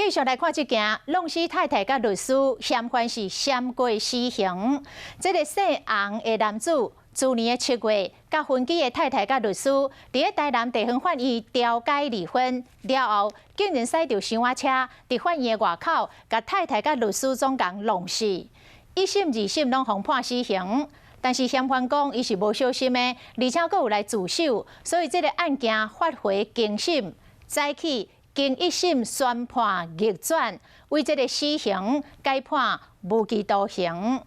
繼續來看這件，弄死太太佮律師，嫌犯是閃過死刑。這个姓洪的男子，去年的7月，佮分居的太太佮律師，佇咧台南地方法院調解離婚了後，竟然駛著箱仔車，佇法院的外口，共太太佮律師總共弄死，一審、二審攏予判死刑。但是嫌犯講，伊是無小心的，而且閣有來自首，所以這个案件發回更審，早起經一審宣判逆轉，為這个死刑改判無期徒刑。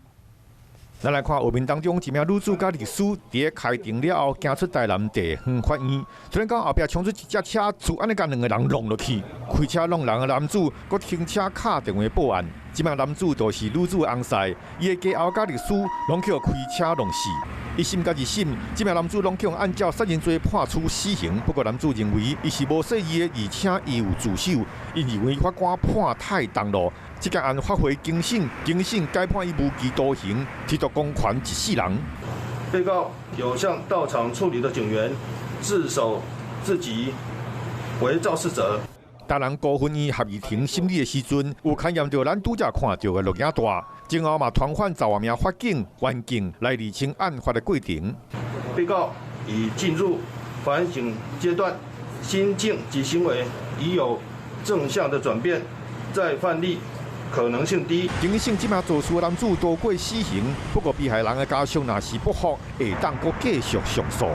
咱來看畫面當中，一名女子佮律師佇咧開庭了後，行出台南地方法院，突然間後壁衝出一隻車，就按呢共兩个人挵落去。開車挵人的男子，閣停車敲電話報案。這名男子就是女子的翁婿，伊的家後佮律師攏予開車弄死。一審佮二審，這名男子攏予按照殺人罪判處死刑。不過男子認為伊是無細意的，而且伊有自首，𪜶認為法官判太重囉。這件案發回更審，更審改判伊無期徒刑，剝奪公權一世人。被告有向到場處理的警員自首自己為肇事者。台南高分院合議庭審理的時陣，有勘驗著咱拄才看著的錄影帶，之後嘛傳喚十外名法警、員警來釐清案發的過程。被告已進入反省階段，心境及行為已有正向的轉變，再犯率可能性低。更審這名肇事男子逃過死刑，不過被害人的家屬若是不服，會當閣繼續上訴。